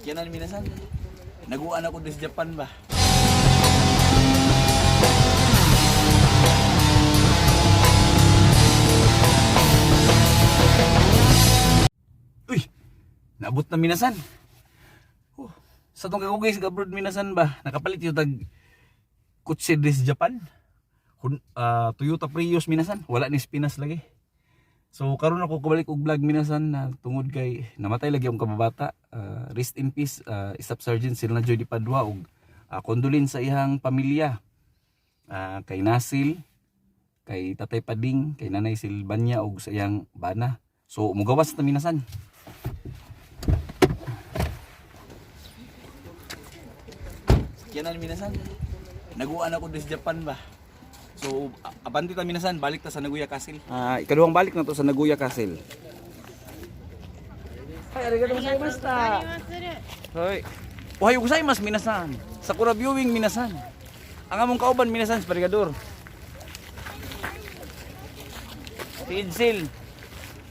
Sakyanan minasan. Naguan ako sa Japan ba? Uy! Naabot na minasan. Oh, sa tong kagugay sa abroad minasan ba? Nakapalit yung tag kutse des Japan. Toyota Prius minasan. Wala ni Pinas lagi. So karon ako kabalik og vlog minasan na tungod kay namatay lagi akong kababata. Rest in peace, Staff Sergeant Silna Joy Di Padua og condolence sa iyang pamilya. Kay Nasil, kay Tatay Pading, kay Nanay Silvania og sa iyang bana. So mugawas ta minasan. Sakyanan minasan. Naguan ako sa Japan ba. So, abante ta minasan, balik ta sa Nagoya Castle. Ikaduhang balik na to sa Nagoya Castle. Ay, arigato gozaimashita. Hoy. Ohayo gozaimasu minasan. Sakura viewing minasan. Ang among kauban minasan sa Parigador. Si Edsel.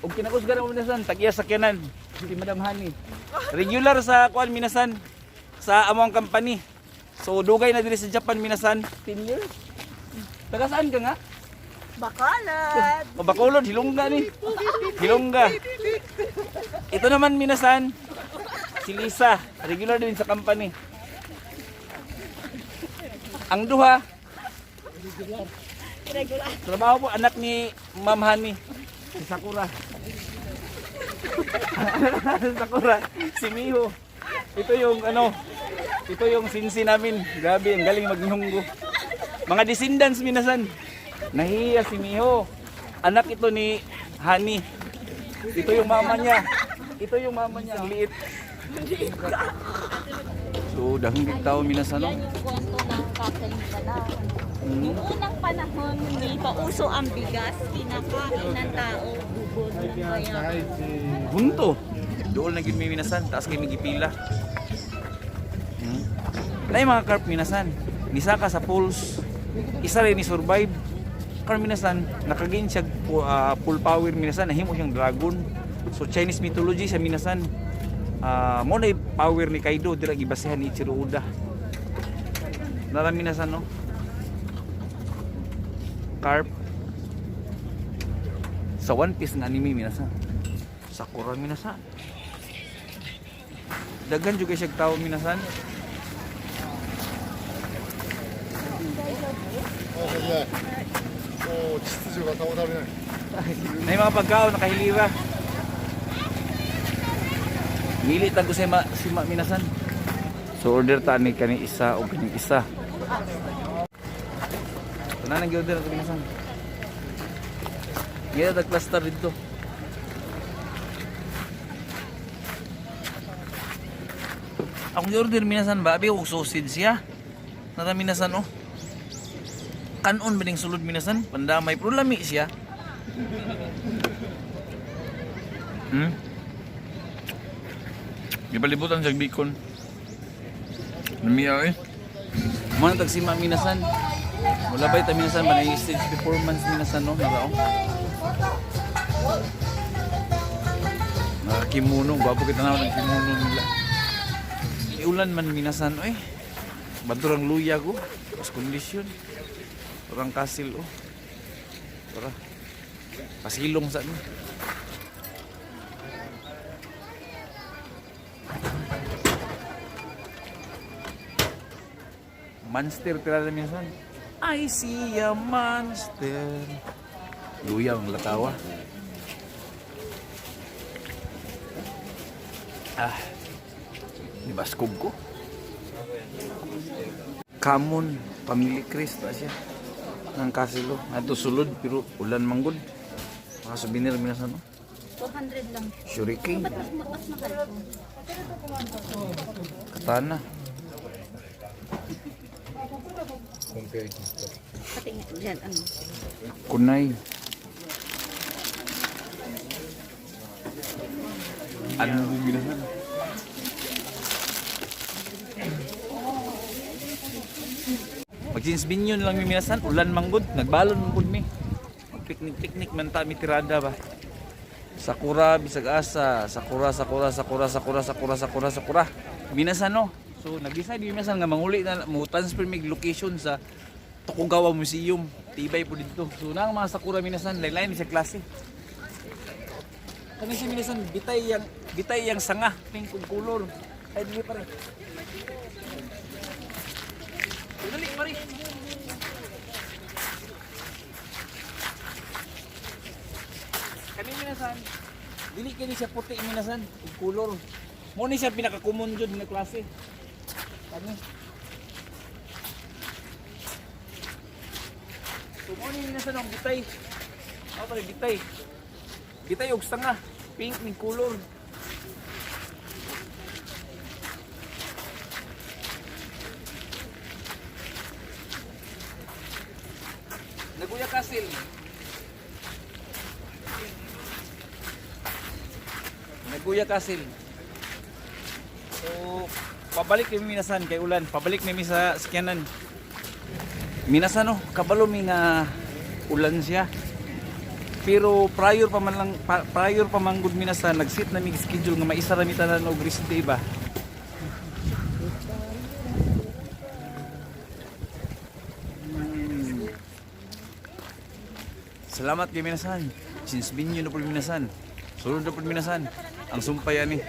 Og kinakusgan ako minasan, tagiya sakyanan. Si Madam Honey. Regular sa kuan minasan sa among company. So dugay na diri sa Japan minasan, 10 years. Taga saan ka nga? Bacolod! O Bacolod, Hilongga ni. Hilongga. Ito naman minasan, si Lisa, regular din sa company. Ang duha, Regular. trabaho po anak ni Ma'am Honey, si Sakura. Sakura, si Miho. Ito yung ano, ito yung sinsi namin. Grabe, ang galing magnihonggo. Mga descendants minasan. Nahiya si Miho. Anak ito ni Honey. Ito yung mama niya. Ito yung mama niya. Ang liit. So, dahong tao minasan, no? Yan yung kwento ng Catherine pala. Mm. Noong unang panahon, hindi pa uso ang bigas, kinakain ng tao, bubod ng kaya. Bunto. Dool na gyud mi minasan, taas kay mi gipila. Nay mga carp minasan. Nisaka sa pools. Isa rin ni survive. Carp minasan, nakagain siya full power minasan, nahimo siyang dragon. So Chinese mythology sa minasan. Mo na power ni Kaido dira gibasihan ni Ichiro Oda. Nara minasan, no? Carp sa One Piece nga anime minasan. Sakura minasan. Daghan jud kay siya tao minasan. あ先生もう秩序が保たれない Nay mga pagkaon nakahilira. Mili tag ko sa ma, si ma minasan. So order ta ni kani isa o kani isa. Tanan ang order ato minasan. Ngaya tag cluster dito. Akong order minasan ba? Abi og sausage siya. Nara minasan oh. Kanon ba ning sulod minasan? Pandamay pero lami siya. Gipalibutan sa bacon. Namiya eh. Mo na tagsima minasan. Wala ba ita minasan ba na stage performance minasan no? Narao. Nakakimuno, gwapo kita na ng kimono nila. Iulan man minasan oy. Banturang luya ko. Pas kondisyon. Orang kasil oh. Tara. Pasilong sa ano. Monster tira na minsan. I see a monster. Luya ang latawa. Ah. Nibaskog ko. Kamon, family Chris ta siya. Nang kasilo. Ato sulod pero ulan manggod. Mga souvenir minasan no. 200 lang. Shuriken. Ba't mas mahal ko? Katana. Pati nga dyan, ano. Kunay. Anong minasan? Mag-jeans binyon lang mi minasan, ulan manggod, nagbalon manggod mi. Mag-picnic-picnic man ta mi tirada ba. Sakura bisag asa, sakura sakura sakura sakura sakura sakura sakura. Minasan, no. So nag-decide mi, minasan, nga manguli na mo transfer mig location sa Tokugawa Museum. Tibay po dito. So na ang mga sakura, minasan, lain-lain siya klase. Kani siya, minasan, bitay yang sanga, pink ug color. Ay dili pare. Dali pare. Kani, minasan, dili kini siya puti, minasan, ug color. Mo ni siya pinaka-common jud nga klase. Kani. So mo ni, minasan, ang bitay. Ako pare bitay. Bitay og sanga, pink ni color. Nagoya Castle. Nagoya Castle. So, pabalik kami, minasan, kay ulan. Pabalik kami sa sakyanan. Minasan, no, kabalo mi nga ulan siya. Pero prior pa man lang prior pa man gud, minasan, nag-set na mig schedule nga maisa ra mi tanan og rest day ba. Salamat kay minasan. Since binyo na po, minasan. Sunod na po, minasan. Ang sumpay ani.